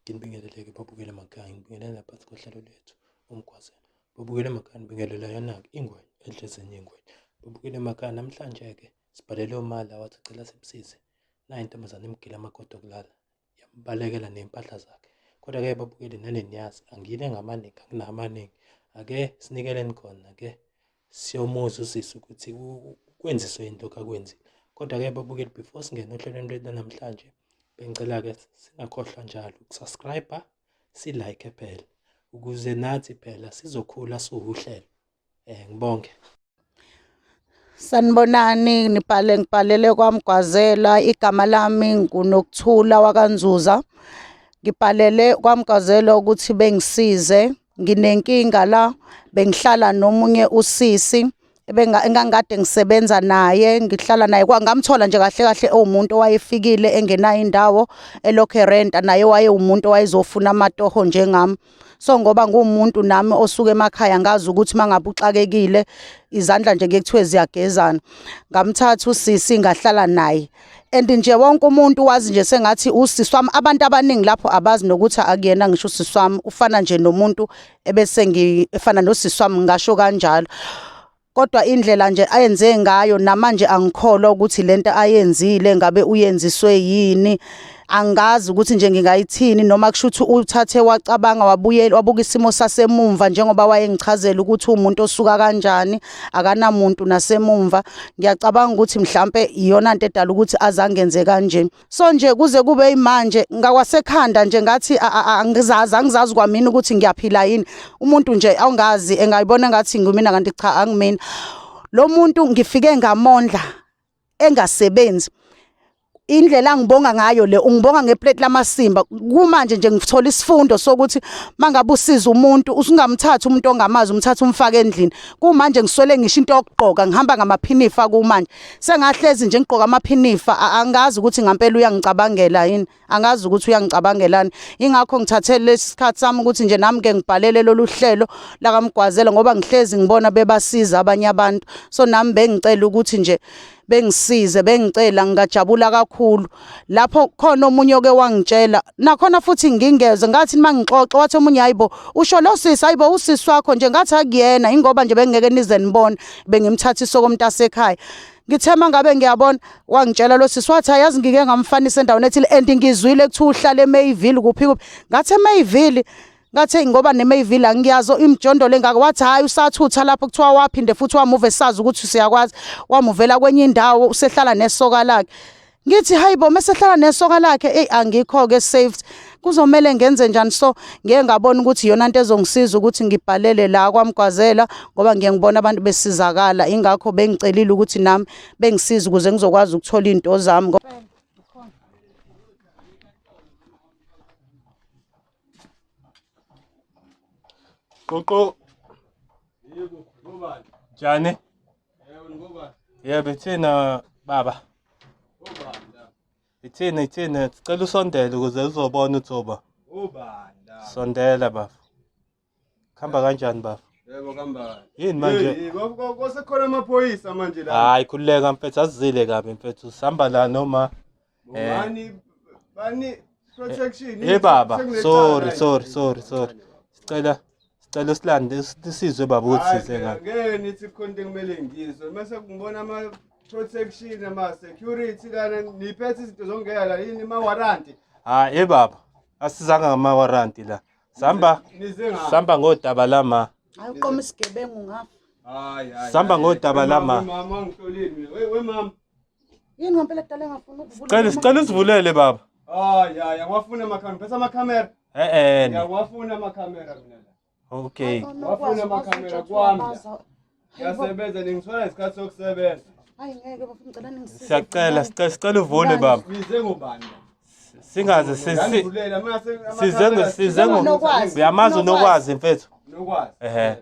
Nginibingelele-ke babukele emakhaya, ngibingelele naphansi kohlelo lwethu uMgwazela. Babukele emakhaya, ngibingelela yona-ke ingwenya edla ezinye iy'ngwenya. Babukele emakhaya, namhlanje-ke sibhalele uMala wathi ucela simsize. Nayi intombazane imgile amagoda okulala, yambalekela ney'mpahla zakhe. Kodwa-ke babukele nani niyazi, angiyile ngamaningi, anginawo amaningi. Ake sinikeleni khona-ke siyomuzwa usisi ukuthi kwenziswe yini lokhu akwenzile. Kodwa-ke babukeli before singene ohlelweni lwethu lanamhlanje, bengicela-ke singakhohlwa njalo ukusubscribe, si-like phela ukuze nathi phela sizokhula siwuhlelo. Ngibonge. Sanibonani, nibhale ngibhalele kwaMgwazela, igama lami nguNokuthula wakaNzuza. Ngibhalele kwaMgwazela ukuthi bengisize, nginenkinga la, bengihlala nomunye usisi engangikade ngisebenza naye, ngihlala naye ngamthola nje kahle kahle ewumuntu owayefikile engenayo indawo elokhu erenta, naye wayewumuntu owayezofuna amatoho njengami. So ngoba nguwumuntu nami osuka emakhaya ngazi ukuthi uma ngabe uxakekile izandla nje kuye kuthiwe ziyagezana. Ngamthatha usisi ngahlala naye and nje wonke umuntu wazi nje sengathi usisi wami. Abantu abaningi lapho abazi nokuthi akuyena ngisho usisi wami, ufana nje nomuntu ebese efana nosisi wami, ngingasho kanjalo. Kodwa indlela nje ayenze ngayo namanje angikholwa ukuthi lento ayenzile ngabe uyenziswe yini. Angazi ukuthi nje ngingayithini, noma kusho ukuthi uthathe wacabanga wabuyela wabuka isimo sasemumva, njengoba wayengichazela ukuthi umuntu osuka kanjani akanamuntu nasemumva. Ngiyacabanga ukuthi mhlampe iyona nto edala ukuthi azangenze kanje. So nje kuze kube imanje ngakwasekhanda nje ngathi angizazi, angizazi kwamina ukuthi ngiyaphila yini. Umuntu nje awungazi engayibona ngathi ngumina kanti cha angimina. Lo muntu ngifike ngamondla engasebenzi. Indlela angibonga ngayo le, ungibonga ngeplate lamasimba. Kumanje nje ngithola isifundo sokuthi mangabe usiza umuntu usungamthatha umuntu ongamazi umthatha umfake endlini. Kumanje ngiswele ngisho into yokugqoka, ngihamba ngamaphinifa kumanje. Sengahlezi nje ngigqoka amaphinifa, angazi ukuthi ngampela uyangicabangela yini, angazi ukuthi uyangicabangelani. Ingakho ngithathe lesi sikhathi sami ukuthi nje nami ke ngibhalele lolu hlelo lakaMgwazela, ngoba ngihlezi ngibona bebasiza abanye abantu. So nami bengicela ukuthi nje bengisize, bengicela, ngingajabula kakhulu. Lapho khona omunye oke wangitshela, nakhona futhi ngingeze, ngathi uma ngixoxa wathi omunye hayibo usho lo sisi, hayibo usisi wakho nje, ngathi akuyena, ingoba nje bengeke nize nibone, bengimthathisa okomntasekhaya. Ngithe uma ngabe ngiyabona wangitshela lo sisi wathi ayazi ngike ngamfanisa endaweni ethile and ngizwile kuthiwa uhlala eMayville kuphi kuphi. Ngathi eMayville, ngathi ngoba neMayville angiyazo imijondolo engaka. Wathi hhayi usathutha lapho, kuthiwa waphinde futhi wamuva esazi ukuthi siyakwazi, wamuvela kwenye indawo usehlala nesoka lakhe. Ngithi hayibo mesehlala nesoka lakhe, eyi angikho-ke safe, kuzomele ngenze njani? So ngeke ngabona ukuthi iyona nto ezongisiza ukuthi ngibhalele la kwaMgwazela, ngoba ngiye ngibona abantu besizakala. Ingakho bengicelile ukuthi nami bengisize ukuze ngizokwazi ukuthola iy'nto zami. Qoqo. Njani? Yebo, ithina baba. Ithina ithina sicela usondele ukuze uzobona ukuthi uba. Ubani la? Sondela baba. Khamba kanjani baba? Yebo kambani. Yini manje? Kosekhona amaphoyisa manje la. Hayi khululeka mfethu asizile kabi mfethu sihamba la noma Bani bani protection. Hey baba, sorry sorry sorry sorry. Sicela sicela usilande sisizwe baba ukuthi size ngapha. Ngeke nithi khona into ekumele ngizwe. Mase ngibona ama protection ama security lana niphethe izinto zokungena la yini ama warrant. Hayi hey baba, asizanga ngama warrant la. Samba samba ngodaba lama. Hayi uqoma isigebengu ngafa. Hayi hayi. Samba ngodaba lama. Mama ngihlolini. We we mama. Yini ngempela kudala engafuni ukuvula. Sicela sicela usivulele baba. Hayi hayi angiwafuni amakhamera. Ngiphethe amakhamera. Eh eh. Ngiyawafuna amakhamera mina la. Okay. Wafuna amakhamera kwami la. Ngiyasebenza ningithola isikhathi sokusebenza. Hayi ngeke bafuna ngicela ningisize. Siyacela sicela sicela uvule baba. Nize ngobani la? Singaze sisi Ngivulela mase size ngo size ngo Unokwazi. uyamazi unokwazi mfethu. Nokwazi. Ehhe.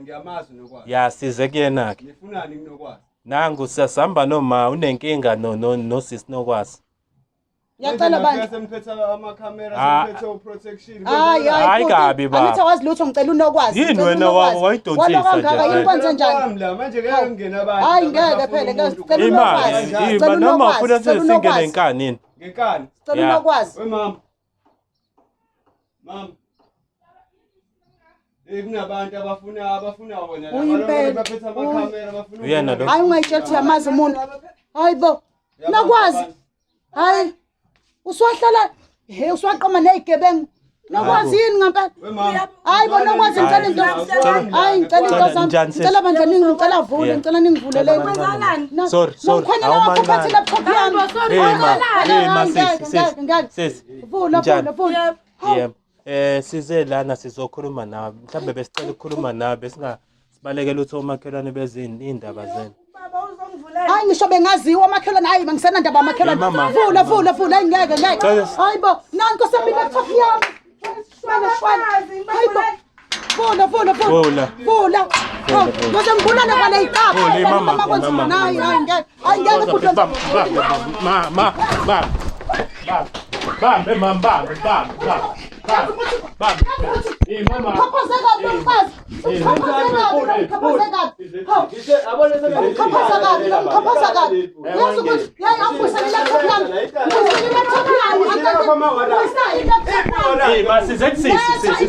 Ngiyamazi uNokwazi. Ya size kuyena ke. Nifunani kuNokwazi? Nangu siyasihamba noma unenkinga no no nosisi Nokwazi. Ngiyacela bandla. Semphethe amakhamera, Ah. semphethe uprotection. Hayi Hayi kabi baba. Angithi awazi lutho ngicela uNokwazi. Yini ngicela wena uNokwazi. wayidontisa Walwa kangaka nje? yini kwenze njani? Kwami la manje ngeke ngingene abantu. Hayi ngeke phela ngeke sicela Ima uNokwazi. ima Sicela noma uNokwazi. ufuna Sicela singene uNokwazi. ngenkani yini? Ngenkani. Sicela Ya. uNokwazi. We mama. Mama. Eh kunabantu abafuna wona la. Uyimpela. Baphethe amakhamera bafuna. Uyena lo. Hayi ungayitshela ukuthi uyamazi umuntu. Hayi bo. Nakwazi. Hayi. Usuwahlala he usuwaqoma nezigebengu. Nokwazi yini ngempela? We mama. Hayi bo nokwazi ngicela into. Hayi ngicela into zami. Njani sis? Ngicela bandla ngicela vule, Yeah. ngicela ningivulele. Kancane. Sorry, sorry. Nomkhwenyana Awu, wakho uphethe mancane. laptop yami. Hey ma, hey ma Hayi, sis, ngeke, sis. ngeke, ngeke. Sis. Vula, Njani? vula, vula. Yebo. Size lana sizokhuluma nawe. Mhlambe besicela ukukhuluma nawe besinga sibalekela ukuthi omakhelwane bezini indaba zenu. Baba uzongivulela. Hayi ngisho bengaziwa amakhelwane hayi mangisenandaba amakhelwane. Yeah, mama. Vula vula vula hayi ngeke ngeke. Cela- Hayi bo nanko sami laptop yami. Shwele shwele. Hayi bo. Vula vula vula. Vula. Vula. Vula, vula. Ngoze ngibulale kwale iqapha. Vula, mama, mama. Hayi hayi ngeke. Hayi ngeke futhi. Bam, bam, bam, ma, ma, bam. Bam. Bambe mama, bambe, bambe, bambe. Bambe. Bambe. Eh mama. Khaphazeka lo mfazi. Khaphazeka, khaphazeka. Hawu. Umkhaphaza kabi, umkhaphaza kabi. Uyazi ukuthi yayi angibuyisele i-laptop yami. Ngibuyisele i-laptop yami. Ngibuyisele i-laptop yami. Eh masize kusisi, sisi.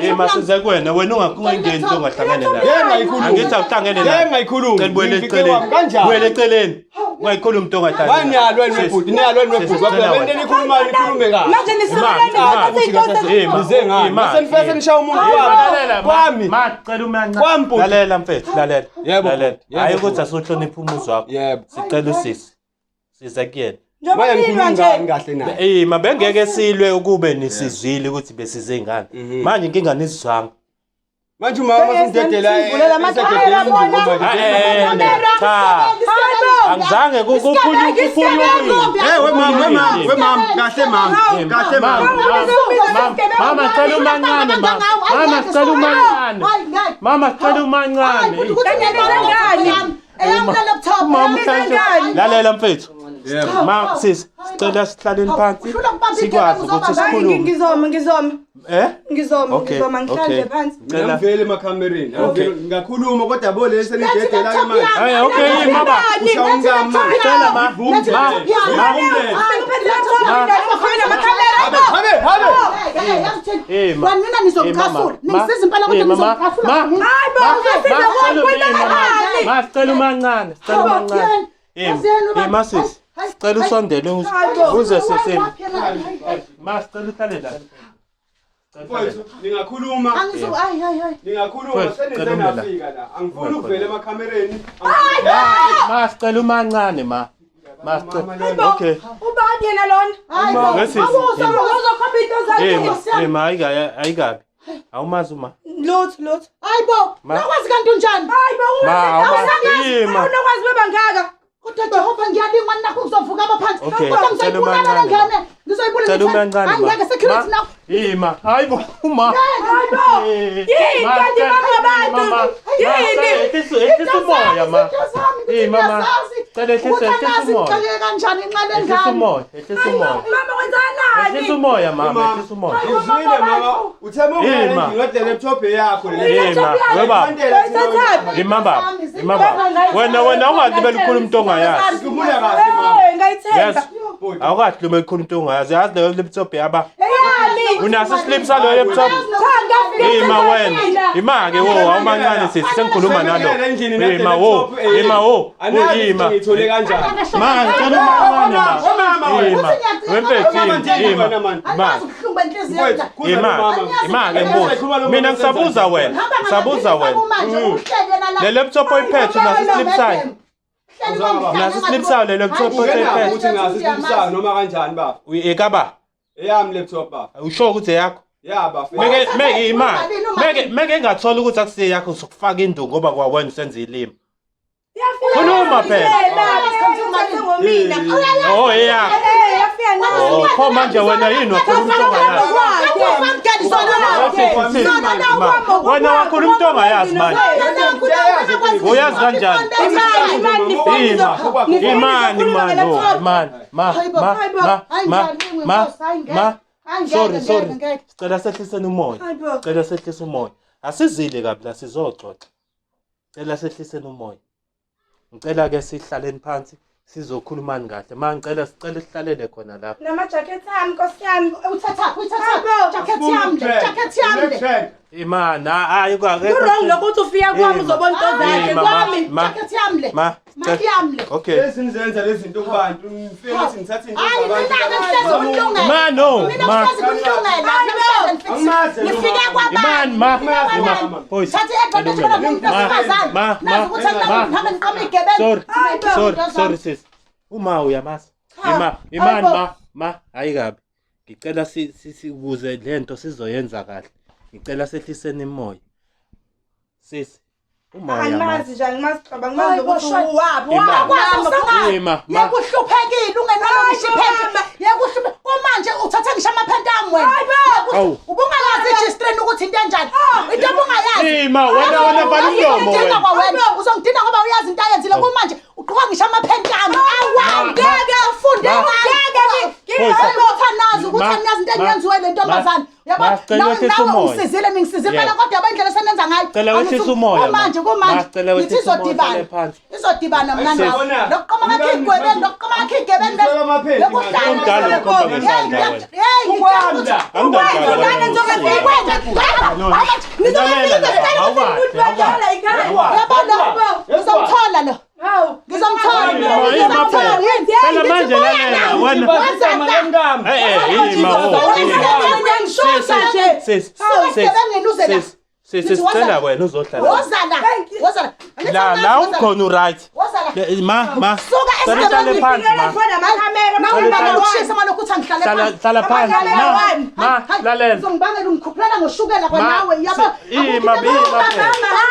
Eh masize kuwena, wena ungangeni into ongahlangene nayo. Ngeke ngayikhuluma. Angithi awuhlangene nayo. Ngeke ngayikhuluma. Cela ubuyele Ngifike eceleni. kwami kanjani? Buyele eceleni. Ungayikhulumi into ongahlangene. Why niyalwa wena bhuti? Niyalwa wena bhuti. Sisi, Wena into enikhulumayo nikhulume kahle. Manje nisukeleni Ima, ukuthi ima. Nize ngani? Ima. Mase nifese nishaya umuntu Lalela, kwami. Kwami. Ma, cela umancane. Kwami, bhuti. Lalela mfethu, lalela. Yebo, Lalela. yebo, Hayi ukuthi bhuti. asuhloniphe umuzi wakho. Yebo. Sicela usisi. Size kuyena. Njengoba Manje nilwa ngikhuluma nje. ngani kahle naye? Eh, ma bengeke silwe ukube nisizwile ukuthi besize ingane. Manje inkinga nisizwanga. Manje umama masumdedela Sivulela amakhamera bona. Ah, eh, cha. Angizange kukhulunywe. Hey we mama, we mama, we mama, kahle mama, kahle mama. Mama cela umancane mama. Mama cela umancane. Mama cela umancane. Mama Ngani? Lalela mfethu. Yebo. Ma sis, sicela sihlaleni phansi. Sikwazi ukuthi sikhulume. Ngizoma, ngizoma. Eh? Ngizoma, Okay, ngizoma ngihlale okay. nje phansi. Cela. Ngivele emakhamereni. Okay. Ngakhuluma kodwa bo lesi senidedela ke manje. Hey, okay, mama. Ushaya umkami manje. Cela ma. Ma. Ma. Habe, habe. Eh, ma. Mina nizongicasula. Ningisiza impela kodwa Eh, mama. nizongicasula. Ma. Hayi bo, ungasiza kwenzakalani? Ma, sicela umancane, sicela umancane. Eh, eh, ma sis. Sicela usondele uze sisi. Ma, sicela uhlale la. Sicela uhlale la. Mfowethu, ningakhuluma. Hayi hayi hayi. Ningakhuluma Mfowethu, senize cela ume la. nafika la. Angifuni ukuvela emakhamereni. Ma, sicela umancane ma. Ma, sicela. Okay. Ubani yena lona? Hayi bo. Wesisi. Uzokhomba into Eh, zakhe. ma, eh, ma, ayikabi. Awumazi uma. Lutho, lutho. Hayi bo. Ma. Nakwazi kanti unjani? Hayi bo, Ma, ungazi. awumazi. Ma. Awunokwazi beba ngaka. Kodwa Jehova ngiyalingwa nakho kuzovuka abaphansi. Okay, Kodwa cela ngizoyibulala le umancane, ma. ngane. Ngizoyibulala. Cela umancane Hayi ma. ngeke security Ma, now. Eh, ma. Hayi bo, uma. Hayi bo. Eh, Yini ma, kanti cela- mama abantu? Mama, Yini? ehlisa umoya ma. Eh, mama. Cela ehlisa ehlisa umoya. Ngixakeke kanjani inqale Ehlisa ngane. umoya, ehlisa umoya. Mama kwenzakalani? Ehlisa umoya mama, ehlisa umoya. Ngizwile mama, uthe Eh, mawungena ma. endlini kodwa laptop yakho le. Eh, ma, we baba. Ima baba, ima baba. Wena ungalibeli ukukhuluma into ongayazi. Ngikhumbula kahle mama. Eh, ngayithenga. Yes. Awukahluluma ukukhuluma into ongayazi. Yazi leyo laptop yaba. Eyami. Unaso islip saloyo laptop? Cha, ngafika. Ima wena. Ima ke wo, awumancane sisi sengikhuluma nalo. Ima wo, ima wo, ima. Ngithole kanjani? Ma, ngicela umancane ma. Mama wena. Ima. Wemfethu Mama nje ima. wena man. Ma. Angazi ubuhlungu benhliziyo Mfowethu, yami. kuza Ima. nomama. Ima ke mbuzo. Mina ngisabuza wena. Ngisabuza wena. Manje uhlele la. Le laptop oyiphethe unaso islip sayo. Naso islip sayo le laptop Ungenako oyiphethe. ukuthi ngazi isiphisayo noma kanjani baba. Ekaba. Eyami laptop baba. Usho ukuthi eyakho. Ya baba. Meke ima. Meke ngathola ukuthi akusiye yakho ngizokufaka induku ngoba kwawena usenza ilimi. Khuluma phela. Ngomina. Oh eyakho. Eh, yafika nayo. Oh, pho manje wena yini wakhuluma into ongayazi? Wena wakhuluma into ongayazi manje. Uyazi kanjani? Ima. Imani mani, oh, imani. Ma, ma, ma, ma, ma, ma. Sorry, sorry. Sicela sehliseni umoya. Sicela sehlise umoya. Asizile kabi la sizoxoxa. Cela sehliseni umoya. Ngicela ke sihlaleni phansi Sizokhulumani kahle. Ma ngicela sicela sihlalele khona lapha. Namajakhethi ami nkosi yami. Uthathaphi uthathaphi? Hayibo. Jacket yami le, jacket yami le. Trend. Imana hayi kwake. Ku-wrong lokuthi ufika kwami uzobona into zakhe Eh, ma, kwami. ma. Jacket yami le. Ma, Maki yami le. Okay. Lezi nizenza lezi zinto kubantu nifike nithi ngithatha into Hayi zabantu. mina ke ngihlezi kumlungela. Ma no, Mina ma. ngihlezi kumlungela. Namhlanje Angimazi lo ngifike mama. kwabani. Imani ma. Angimazi Ma. mama. Boys. Thatha i-advantage ngoba ngumuntu Ma, wesifazane. ma, Nazi ma, ukuthi ma. ngihambe ngiqoma igebengu. Sorry. Hayibo. Sorry, sorry sis. Uma uyamazi. Ima, imani ma, ma, hayi kabi. Ngicela si si ukuze lento sizoyenza kahle. Ngicela sehliseni imoya. Sis, uma Angimazi uyamazi. nje angimazi xoba angimazi Hayibo, ukuthi shwa- uwaphi. Imali. Uyakwazi usangana. Ima, ma. Yekuhluphekile ungenalo ngisho iphenti. Yekuhluphe. Kumanje uthathe ngisho amaphenti ami wena. Yekuhlu- Hawu. Ubungayazi i-G-string ukuthi into enjani. Into obungayazi. Ima, wena wena vala umlomo Uzongidina wena. kwawena. Uzongidina ngoba uyazi into ayenzile kumanje ugqoka ngisho amaphenti ami. Awu, ngeke ufunde Ma. ngeke. Phoyisa. Ukuthi anazi ukuthi Ma. anazi into Ma. enyenziwe le ntombazane. Ma. Uyabona? Ma, sicela Nawe wehlise nawe umoya. ungisizile ningisizile Yeah. impela kodwa yabo indlela esenenza ngayo. Cela wehlise Angithi- umoya, ma. Kumanje Ma, kumanje. sicela Ngithi wehlise umoya, izodibana. uhlale phansi. Izodibana mna nawe. Siyabona. Lokuqoma kwakhe igwebeni, lokuqoma kwakhe igebengu. Ngithola amaphenti Lokuhlala. Umdala ukhomba ngesandla Hey, wena. hey, ngitshela ukuthi- Angidala Lana njengoba Uyabona? Ngizomthola lo. Hawu. Ngizomthola. Ima, Ngizomthola. Phela manje lalela wena. Eh eh ima oh. Uyangishusha nje. Sis, Suka sis, esigebengeni uze la. sis, sis, sicela wena uzohlala. Woza la. Woza la. Angithi La angazi, la woza la. ukhona uright. Woza la. Ma ma. Suka Cela uhlale esigebengeni. phansi ma. Amakhamera Nawubangela ukushisa ngalokhu uthi angihlale Hlala phansi. hlala phansi Amakhamera ma. wani? Ma lalela. Uzongibangela ungikhuphulela ngoshukela kwanawe yabo. Ima ima.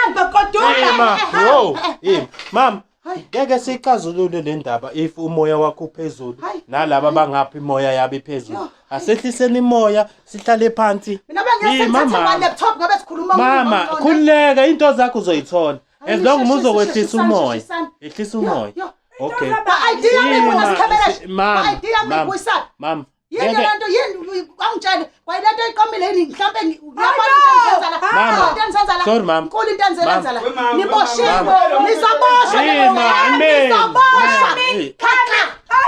Hamba koduka. Ima yo ima. Mama ngeke siyixazulule le ndaba if umoya wakho uphezulu Hayi. nalaba bangaphi imoya yabo iphezulu. Yo. Asehliseni imoya sihlale phansi. Mina bengeke Ima, sengithathe mama. ma laptop ngabe sikhuluma Mama, khululeka into zakho uzoyithola. As long uma uzokwehlisa shisani, umoya. shisani. Ehlisa umoya. Yo, Okay. Ma ID yami Ima, ibona sikhamera. mama, Ma ID yami mama, ibuyisana. Mama, Yini ngeke- le nto yini angitshele kwayilento oyiqomile yini mhlambe ngiyabona Hayibo! into engizenza la. Mama. Into engizenza la. Sorry, mama. Inkulu into engizenza la. We mama, Niboshiwe. we mama. Nizoboshwa. Ima, amen. Nizoboshwa. Amen. Khakha.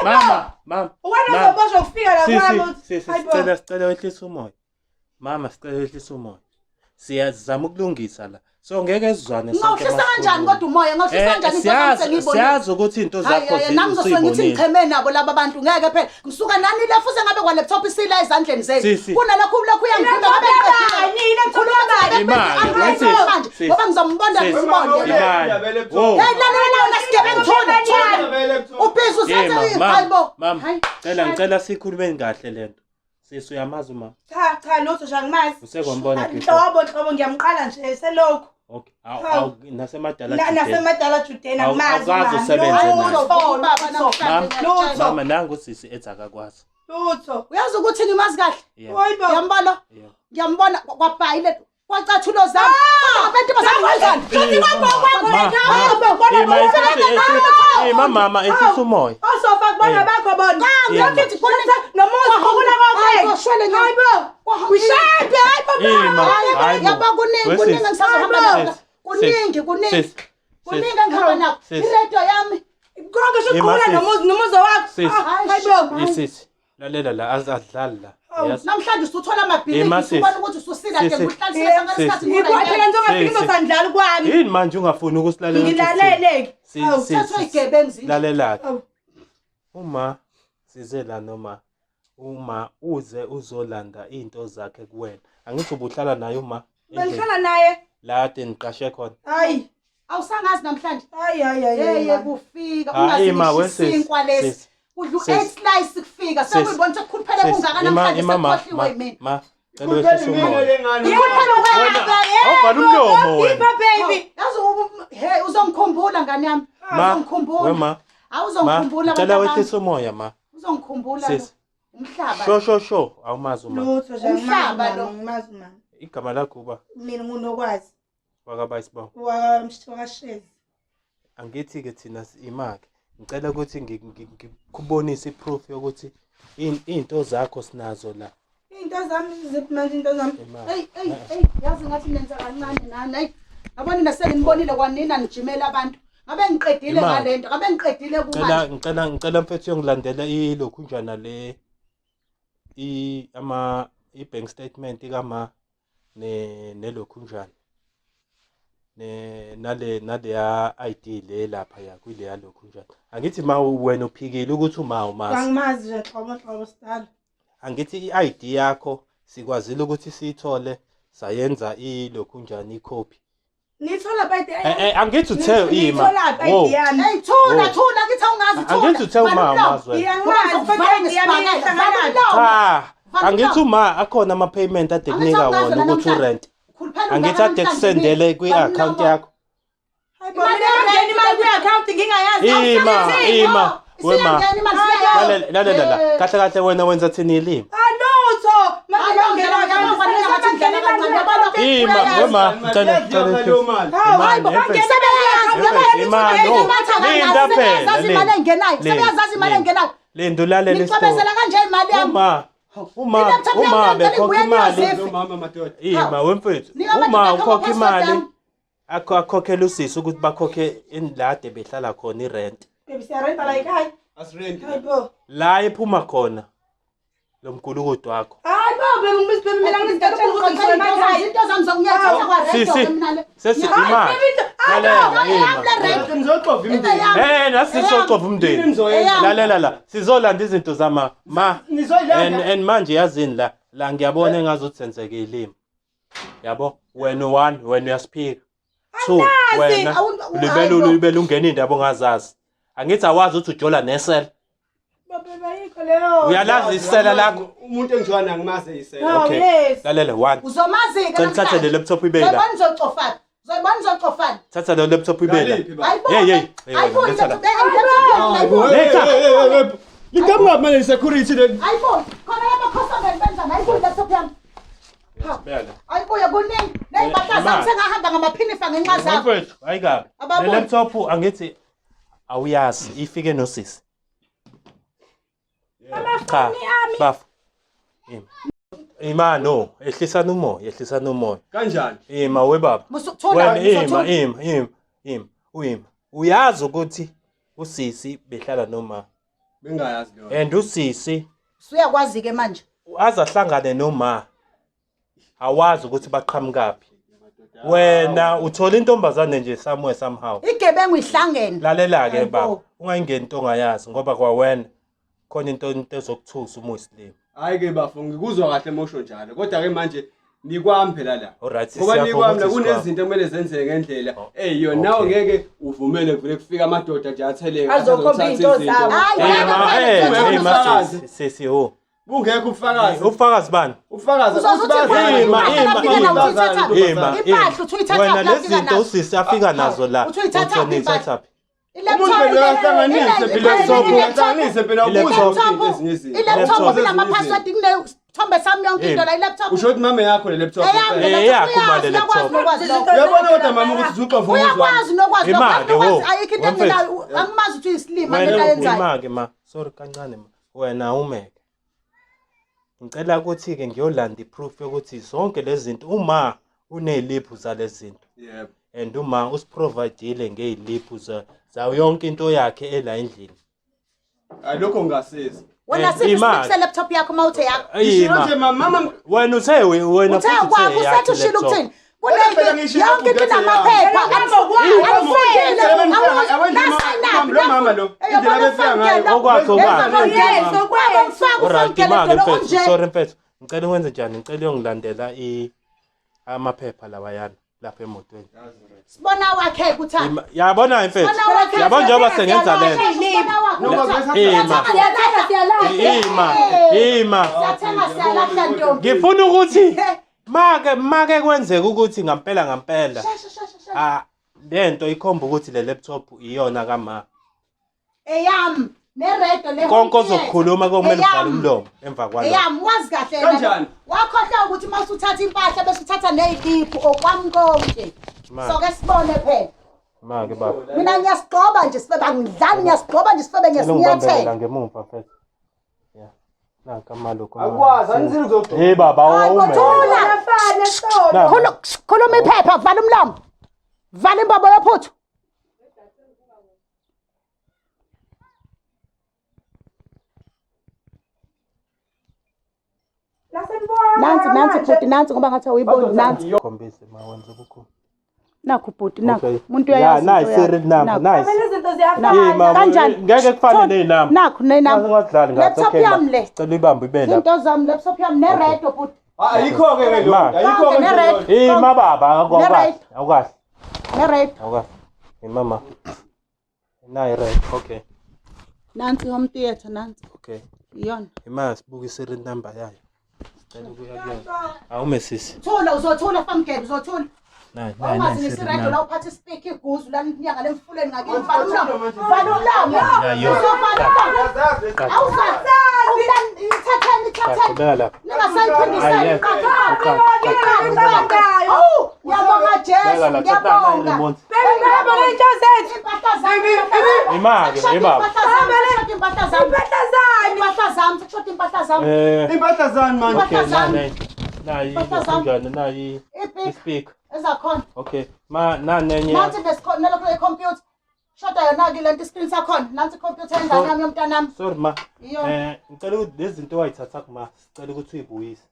Mama, mama. Wena mama. uzoboshwa ufika la Sisi, kwami. sisi, Hayibo. sicela sicela wehlisa umoya. Mama, sicela wehlisa umoya. Siyazama ukulungisa la. So ngeke sizwane sonke. Ngawuhlisa kanjani masikhuluma. kodwa umoya? Ngawuhlisa Eh, kanjani into zami siyazi sengiyibonile? siyazi ukuthi into Hayi, zakho hayi, nami ngizosuke ngithi usuyibonile. ngicheme nabo laba bantu ngeke phela ngisuka nani le fuze ngabe kwa laptop isila ezandleni zenu Sisi. kunalokhu lokhu uyangifuna ngabe Laptop yabani? Laptop yabani? Imali, ngiqedile sisi, manje sisi. ngoba ngizombonda Sisi. ngibonde Imali. Wo. hey lalela la wena sigebengu thula thula ubhizi Yema, usenze mama, hayibo mama, Hayi. cela ngicela sikhulumeni kahle lento. Sisi uyamazi uma. Cha cha lutho nje angimazi. Usekwambona before. Nhlobo nhlobo ngiyamqala nje selokhu. Okay. Awu Hawu. awu nasemadala. Na- Judeni. Nasemadala Judeni Awu- angimazi. awukaze mama. usebenze Lutho, naye. lutho, Baba namhlanje Mama. ngiyakutshela. Mama nangu sisi ethi akakwazi. Lutho. uyazi ukuthi ngimazi kahle Yeah. Hayibo. ngiyambona Yeah. ngiyambona kwabhayile kwacathulo zami kodwa abantu basamngizana Ma, ma, ima ima mama ehlisa umoya. Osofa kubona Eh. bakho bona. Yeah. Ngithi nomuzi khona Hayi, konke. shwele nyama. Hayibo. Ushade hayibo. Ima, hayi bo. yabo kuningi We kuningi sis, engisazohamba sis, nakho kuningi kuningi sis, sis. kuningi engihamba nakho Sis. iredio yami Konke Ima, shuqula sis. nomuzi nomuzi wakho. Sis. Ah, Hayibo. Isisi. Lalela la azadlali la. Yes. namhlanje usuthola amabhilidi Ima, sis. usubona ukuthi ususila Sis, ke sis. nguhlalisile sonke Sis. isikhathi Yikho phela ngizongafika Sis. izosandlala kwami. Yini manje ungafuni ukusilalela? ukuthi sithini? Ngilalele. Si- Hawu. si- Thathwa si- igebengu zinje. Lalela ke. Hawu. Uma size la noma uma uze uzolanda into zakhe kuwena. Angithi ubuhlala naye uma endlini Bengihlala naye. la kade niqashe khona. Hayi. awusangazi namhlanje Hayi hayi hayi. yeye hayi. kufika Hayi, ima, we ungazi sis, isinkwa lesi sis, udla sis. u-eight slice kufika Sis. sekuyibona sekukhuluphele Sis, kungaka ima namhlanje ima ma sekukhohliwe ma yimina ma cela wehlise umoya. Ikhuluphele wena Awuvala umlomo wena. Ipha baby. yazi he uzongikhumbula ngane yami Ma, we uzongikhumbula ma. Ma, awuzongikhumbula cela wehlise umoya ma. uzongikhumbula Sis. lo. umhlaba Sho sho sho awumazi uma. Lutho nje Umhlaba angimazi lo. mama, ngimazi mama. Igama lakho uba Mina ngunokwazi wakabayisibongo. wakashezi. Angithi ke thina imake. Ngicela ukuthi ngikubonise iproof yokuthi into zakho sinazo la. Into zami ziphi manje into zami? Imake. Ey ey ey yazi ngathi nenza kancane nani hey yabona nina senginibonile kwanina nijimela abantu. Ngabe ngiqedile Imali. ngalento, ngabe ngiqedile Ngicela kumanje. ngicela ngicela mfethu uyongilandela ilokhunjana le i ama i-bank statement kama ne nelokhunjana ne nale naleya ID le lapha ya kuleya lokhunjana. Angithi ma wena uphikile ukuthi uma umazi. Angimazi nje nhlobo nhlobo sidalo. Angithi i-ID yakho sikwazile ukuthi siyithole sayenza ilokhunjana ikhophi. Nithola bayide. Eh eh angithi uthe ima. Nithola Wo. ID yami. Hey thula Oh. thula ngithi awungazi thula. Angithi uthe uma Vala umlomo. umazi wena. Iyangimazi Ngoba kodwa ID yami ngizokuvala ihlanganaphi? ngesibhakela. Cha, Vala angithi umlomo. uma akhona ama-payment ade Angithi kunika awungazi wona wena ukuthi namhlanje. urent. Khuluphela Angithi ungaka ade namhlanje kusendele mina. kwi-account Vala umlomo. yakho. Hayi bo, mina ngangena imali kwi-account ngingayazi. Ima, ima, wema. Isiyangena imali siyayazi. Lalela, lalela la. Eh. Kahle kahle wena wenza thini ilimi. Alutho. Manje Hayi, ngangena ngena account, ngena ngangena ngena imali ngena kwi-account. Ima, wema, ngicela Iyadliwa ngicela. leyo mali. Hawu, hayi bo, Imali, bangena Sebeyazi, Imali, imali, sebeyazi no. ukuthi Linda phela, sebeyazazi imali linda. engenayo. Linda, Sebeyazazi imali linda. engenayo. Linda ulalele isitori. Nicobezela kanje imali yami. Uma uma I-laptop yami uma ngicela bekhokha ibuye imali. niyoziphi. Lo mama madoda. Ima wemfethu. Nika amadoda Uma akho ukhokha ama-password imali yami. akho akhokhela usisi ukuthi bakhokhe indlade behlala khona irent. Baby siyarenta la ekhaya. Asirenti. Hayi bo. La ephuma khona lo mgulukudu wakho. Hayi bo, baby ngibiza baby mina ngizigatshela ukuthi ngisuke emakhaya. Izinto zami zokuyathatha kwa Sisi, rent mina le. sesi Hayi, imali. baby, Lalela, Hayi, ima. yami le rent. Nizoxova imindeni. Eyami. Eh, nasi sizoxova Yini umndeni. nizoyenza? Eyami. Lalela la, sizolanda izinto zama ma. And Nizoyilanda. and manje yazini la, la ngiyabona engazuthi senzeke ilimi. Yabo, wena one, wena uyasiphika. Two, wena Awu- ulibele hayi bo. ulibele ungena indaba ongazazi. Angithi awazi ukuthi ujola nesela. Baby ayikho leyo. Uyalazi isela lakho. Umuntu engijola angimazi eyisela. Hawu, Okay. yes. Lalela one. Uzomazi-ke Cela uthathe le laptop ibe la. Uzoyibona izocofana. Uzoyibona izocofana. Thatha le laptop ibe la. Ngaliphi ba? Ayibuke. Hey, hey, hey, wena, Ayibuke letha la. i-laptop. Eh, i-laptop ayibuke. Letha. Liqhamuka manje security leli. Ayibuke. Khona lapha khosomeni benzani? Ayibuke i-laptop yami. Beka la. Ayibuye kuningi. Ney'mpahla zami Imali. sengahamba ngamaphinifa ngenxa zabo. Mfethu, hayi kabi. Le Ababuyi. laptop angithi awuyazi ifike nosisi. Cha, bafo. Ima. Ima no, ehlisana umoya, ehlisana umoya. Kanjani? Ima we baba. Musukuthula, Wena ima, musukuthula. ima, ima, ima, uyima. Uyazi ukuthi usisi behlala noma Bengayazi leyo. and usisi Usuyakwazi-ke manje. azahlangane noma awazi ukuthi baqhamukaphi. Wena uthola intombazane nje somewhere somehow. Igebengu ihlangene. Lalela ke Hayi baba, bo. ungayingeni into ongayazi ngoba kwawena khona into into ezokuthusa uma uyisilima. Hayi ke bafo ngikuzwa kahle mosho njalo. Kodwa ke manje nikwami phela la. Alright, Ngoba siyavuma nikwami la ukuthi sikwami. kunezinto okumele zenzeke ngendlela. Oh, Eyiyo nawe okay. ngeke uvumele kuvele kufika amadoda nje atheleke. Azokhomba azothatha iy'nto izinto. zabo. Hayi, Eh wena ma, phela, eh uthole eh ma ubufakazi. sisi sisi ho. Bungekho ubufakazi. Ubufakazi bani? Ubufakazi. Uzoze uthi ukuthi Ima, impahla ima, lafika ima. nazo uyithathaphi? Ima, Impahla uthi uyithathaphi Wena lezi lafika zinto nazo? usisi afika nazo la. Uthi uyithathaphi uthi impahla? uyithathaphi? I-laptop, Umuntu phela uyahlanganisa phela uyahlanganise phela ukuze I-laptop. ezinye izinto. I-laptop Laptop. inama-password kunesithombe sami yonke into la i-laptop. Usho ukuthi mama yakho le laptop. Eyami le Eh, laptop, eyakho ma le uyazi, uyakwazi laptop. nokwazi lokho. Uyabona kodwa mama ukuthi uzuxova umuzi wami. Uyakwazi nokwazi lokho. Imali, Nokwazi, wo. ayikho into Wemfethu. engenayo. Angimazi ukuthi uyisilima lento Wena ayenzayo. ima ke ma. Sorry kancane ma. Wena umeke. Ngicela ukuthi ke ngiyolanda iproof yokuthi zonke lezi zinto uma uneziliphu zalezi zinto. Yebo. And uma usiprovidile ngeziliphu zayo yonke into yakhe ela endlini. Hayi lokho ngingasiza. Wena Eh, siphi imali. isiphi se-laptop yakho uma uthe yakho? Ngisho Ima. nje mama mama Wena uthe wena Uthe futhi kwakho uthe usethi yakhe ushilo laptop. ukuthini? Kodwa phela Kunenye ngishilo yonke into ukuthi inamaphepha. Eyami. Lo mama lo, indlela abefika ngayo. Okwakhe, okwakhe. Okwakhe. Alright, imali mfethu, sorry mfethu. Ngicela ukwenze njani? Ngicela uyongilandela i amaphepha lawayana lapha emotweni. Sibona wakhe kuthanda. Yabona mfethu. Sibona wakhe. Yabo njengoba sengenza lento. Sibona wakhe. Ima. Siyathenga siyalahla. Ima. Ima. Siyathenga siyalahla ntombi. Ngifuna ukuthi make make kwenzeka ukuthi ngampela ngampela. Shasha shasha shasha. Ah lento ikhomba ukuthi le laptop iyona kama. Eyami neredo le. Konke ozokukhuluma komele uvale Eyami. umlomo emva kwalokho. Eyami wazi kahle yena. Kanjani? Wakhohlwa ukuthi uma usuthatha impahla bese uthatha neziliphu okwami konke. Ma. So ke sibone phela. Make baba. Mina ngiyasigqoba nje sifebe angidlali ngiyasigqoba nje sifebe Ngicela ungibambele la ngiyasinyathela. ngemuva mfethu. Yeah. Nanka amalokho. Akwazi anizile uzoxova. Hey baba Hayi, awume. bothula. Siyafana sona. Nanka. Khuluma iphepha vala umlomo. Vala imbobo yophuthu. Nasenibona. Nansi nansi bhuti nansi ngoba ngathi awuyiboni nansi. Khombise ma wenza ukukhulu. Nakhu bhuti nakhu. Okay. Umuntu Yeah, uyayazi. nice into yakhe. serial number, Nakhu. nice. Phela izinto Eh, ziyafana. ma, Kanjani? Ngeke kufane Thola. nezinamba. Nakhu nenamba. Ungadlali ngathi. Laptop Okay, ma. yami le. Sicela uyibambe ibe lapha. Into zami laptop yami ne-radio bhuti. Ayikho-ke ke Ma. leyo ayikho-ke Konke nje ne-red. leyo. Eh, ma baba, awukahle. Ne-right. Awukahle. Ne-radio. Awukahle. Eh, mama. Nayi right. Okay. Nansi home theatre nansi. Okay. Iyona. Ima sibuke i-serial number yayo. Sicela ukuya kuyona. Awume sisi. Thula uzothula famgebe uzothula. Nayi, nayi, Awungazi nayi serial ngesiradio la number. uphatha ispeaker iguzu la inyanga lemfuleni ngakini vala umlomo. Vala umlomo. Ya, yo. Uzovala umlomo. Yazazi. Awuzazi. Umntana ithatheni ithatheni. Beka lapha. Ningasayiphindiseli. Ayi, yes. Awu, ngiyabonga Jesu, Beka lapha. Thatha nayi ngiyabonga. remote. Baby, ngiyabona into zethu. Impahla zami. Ima-ke, Sekushoda ibaba. impahla zami, sekushoda impahla zami. Impahla zami. Impahla zami, sekushoda impahla zami. Eh, Impahla zani manje? okay, Impahla zami. nayi. Nayi, Impahla zami. kanjani nayi Iphi i-speaker. ezakhona. Okay. Ma nanenye. Nansi nesikhona nalokho le-computer. Shoda yona-ke lento iscreen sakhona. Nansi ikhompyutha yengane yami yomntanami. Sorry ma. Iyona. Eh, ngicela ukuthi lezi zinto owayithatha kuma, sicela ukuthi uyibuyise.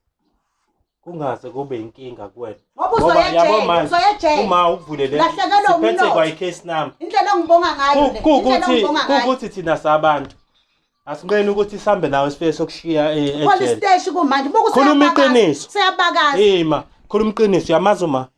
Kungaze kube inkinga kuwena. Ngoba uzoya yabo ejele, manje, uzoya ejele. Uma ukuvulele Ulahlekelwe siphethe umnotho. kwa i-case number. Indlela engibonga ngayo le. Indlela Kuwukuthi engibonga ngayo. kuwukuthi thina sabantu asinqeni ukuthi sihambe nawe sifike sokushiya Police ejele. station kumanje. Buka Khuluma useyabakaza. iqiniso. Seyabakaza. Ima, khuluma iqiniso uyamazi uma.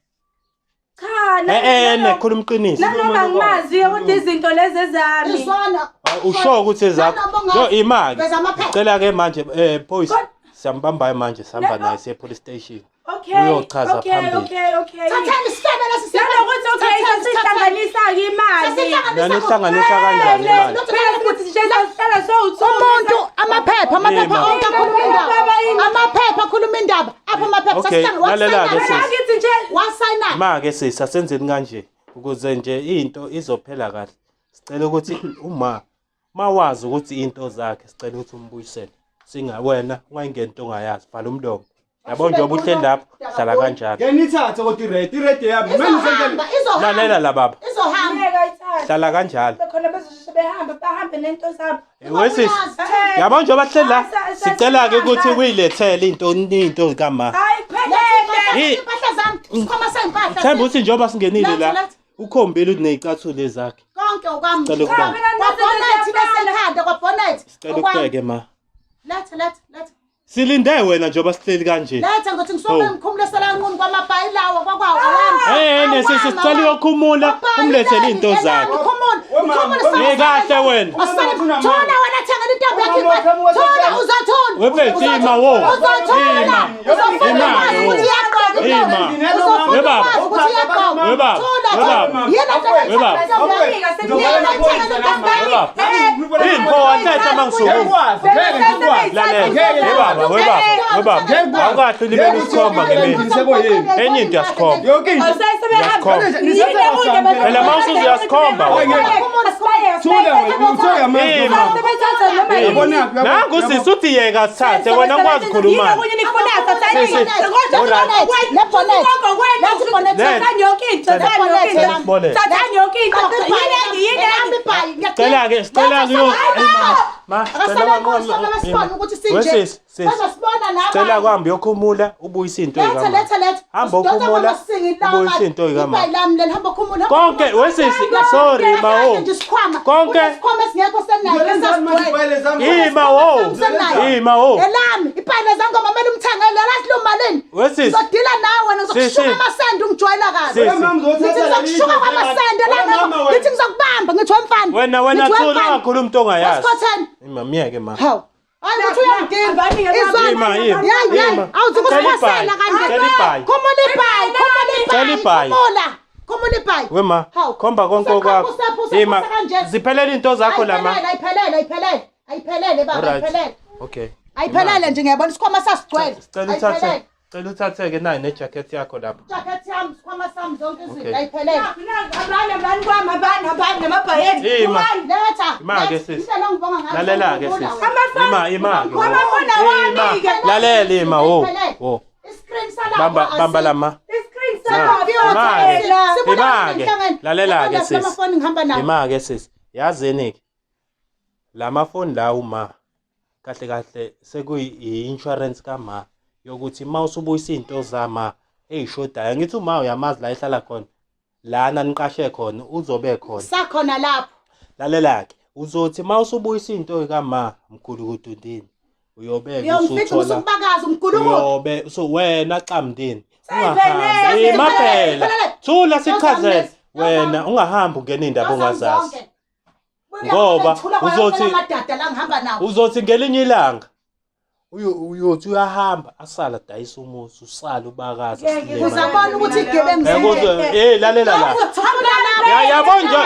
Cha, Eh eh ne khuluma iqiniso. nanoma ngimazi ukuthi izinto lezi ezami. Izwana. Usho ukuthi ezakho. Nanoma ungazi. Yo ima ke. Veza amaphepha. Ngicela ke manje eh boys Kodwa- siyambamba manje sihamba No. naye siye police station. Okay. Uyochaza okay, phambili. Okay, okay. Thathani isifebe lesi sifebe. Nanokuthi okay, Thathani, sesihlanganisa-ke imali. Sesihlanganisa Nanihlanganisa kanjani imali? Phela futhi nje sasihlala sowu-two. Umuntu amaphepha amaphepha Yima. onke akhuluma indaba. Baba, yini? Amaphepha akhuluma indaba. Apha amaphepha Okay, sasihlangana lalela-ke wasayina. sisi. Akithi nje Wasayina. Ma ke sisi asenzeni kanje ukuze nje into izophela kahle. Sicela ukuthi uma mawazi ukuthi into zakhe sicela ukuthi umbuyisele. Singa wena ungayingeni into ongayazi vala umlomo. Yabo njengoba uhleli lapho hlala kanjalo. Ngeke nithathe kodwa i-red, i-red yami. Mina Izohamba, izohamba. Lalela la baba. Izohamba. ngeke ayithathe. Hlala kanjalo. Bekhona bezosheshe behambe bahambe nento zabo. Wesisi. Eh, Yabo njengoba sihleli la Sa- sicela ke ukuthi sa- uyilethele into into kama. Hayi kuphelele. Impahla zami, isikhwama sey'mpahla. Themba ukuthi njengoba singenile Letha, la letha. ukhombile ukuthi nezicathulo ezakhe. Konke okwami. Sicela ukubamba. Kwabhonethi besekhanda, kwabhonethi. Sicela ukubheke ma. Letha, letha, letha. Silinde wena njengoba sihleli kanje. Letha ngothi ngisuke Oh. ngikhumulesela nqunu kwamabhayi lawo kwakwawo awami. Eh eh sisi sicela uyokhumula umlethele into zakhe. Eh kahle wena. Thola wena thengela intombi yakho impahla. Thola uzothola. Webethu ima wo. Uzothola. Ima. Uzofuna Ima, ukwazi wo. ukuthi iyagqoka Ima. intombi. Uzofuna Webaba. ukwazi ukuthi iyagqoka. Webaba. Thola, Webaba. thola. Yena Webaba. Yena thengela intombi yakho. Impho wathatha mangisukuma. Lalela. Webaba, webaba, webaba. Awukahle ulibele usikhomba ngemini. Enye into uyasikhomba. Yonke into. Phela uma usuze uyasikhomba wena. Thula wena, uthola amazwi. Ima. Uyabona? Nangu sisi uthi yeka sithathe wena ukwazi ukukhuluma. Cela ke sicela kuyo. Ma, cela Wesisi, sisi. Cela kuhambe uyokhumula ubuyise into Letha ezama. letha letha. Hamba ukhumula ubuyise into ezama. Ibhayi lami leli hamba ukhumula. Konke wesisi sorry ma wo. Isikhwama. Konke. Isikhwama esingekho senayo esasigcwele. Ima wo. Ima wo. Elami ibhayi lezangoma kumele umthengele lathi lo malini. Wesisi. Ngizodila nawe wena ngizokushuka Sisi. amasende ungijwayela kabi. Sisi. Ngithi ngizokushuka kwamasende la ngithi ngizokubamba ngithi wemfana. Wena wena Ngithi thula wemfana. ungakhuluma into ongayazi. Wasikhotheni. Ima miyeke ma. Hawu. Hayi ukuthi uyangidinga. Izwana. Ima, ima. Yayi yayi. Ima. Awuthi Cela ibhayi. ukusiphosela kanje. Cela ibhayi. Khumula ibhayi, khumula Cela ibhayi. ibhayi. Khumula. Khumula ibhayi. Wema, Hawu. khomba konke Useqhamuka, okwakho. usephuza, Ima, uphuza kanje. ziphelele into zakho la ma. Ayiphelele, ayiphelele, ayiphelele. Ayiphelele baba, Alright. ayiphelele. Okay. Ayiphelele nje ngiyabona isikhwama sasigcwele. Sicela uthathe, cela uthathe ke nayi ne-jacket yakho lapho. Jacket yami, isikhwama sami zonke izinto Okay. ayiphelele. Ima. Letha. Ima ke letha. sisi. Indlela engibonga ngayo. Lalela ke sisi. Ngiyabonga Ima, ima ke. Amafoni awami Ima. Lalela ima wo. Wo. Iscreen salapho. Bamba bamba la ma. Ima ke. Lalela ke sisi. Amafoni ngihamba nawo. Ima ke sisi. Yazini ke. Lamafoni la uma kahle kahle sekuyi insurance kama. yokuthi uma usubuyisa iy'nto zama ey'shodayo ngithi uma uyamazi la ehlala khona lana niqashe khona uzobe khona Sakhona lapho. Lalela-ke, uzothi uma usubuyisa into kama mkhulu kudundini uyobeke Uyongifica usuthola usukubakaza umgulukudu. uyobe so wena xamndini Seyiphelele, ungahambi ima phela seyiphelele. thula sichazele Nozami, wena ungahambi ungena iy'ndaba ongazazi Zonke. Ngoba uzothi- amadada la ngihamba nawo. uzothi ngelinye ilanga uyothi uyahamba asala dayisa umuzi usala ubakaza Ngeke silima. Uzabona ukuthi igebengu Yebo, eh lalela la Ya yabo nje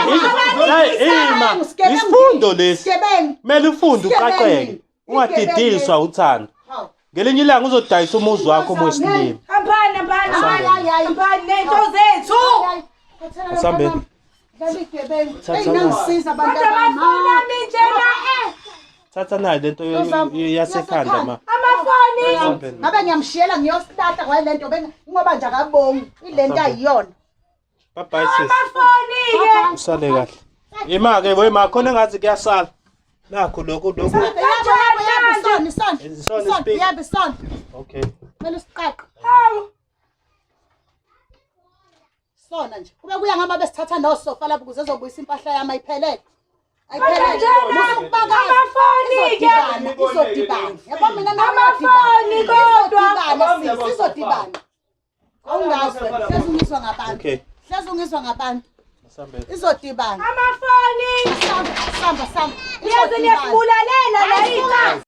ima isifundo lesi Sigebengu. kumele ufunde uqaqeke ungadidiswa uthando Hawu. ngelinye ilanga uzodayisa umuzi wakho uma uyisilima Hambani, hambani, Hayi, hayi, hayi. hambani nento zethu. Hayi, hayi. Asambeni. Dlala igebengu. Thatha Eyi nangisiza abantu Kodwa amafoni abama. ami njena eh. Thatha nayo lento yasekhanda ma. Amafoni. Asambeni. Ngabe ngiyamshiyela ngiyositata kwale nto ngoba nje akabongi ilento ayiyona. Bye bye sis. Amafoni ke. Usale kahle. Ima ke we ma khona engathi kuyasala. Nakho lokhu lokhu. Yabo yabo yabo isona isona. Isona Isona ispeaker. yabo isona. Okay. Kumele usiqaqe. Hawu. Sona nje. Kube kuya ngama besithatha nosofa lapho ukuze ezobuyisa impahla yami ayiphelele. Kodwa Ayiphelele. njena Usukubakaza. amafoni ke. Izodibana, izodibana. Yabo mina nawe Amafoni kodwa. Izodibana sis, izodibana. Awungazi wena, hlezi ungizwa ngabantu. Okay. Hlezi ungizwa ngabantu. Asambeni. Izodibana. Amafoni. Samba, samba, samba. Niyaze niyasibulalela la iqhaza.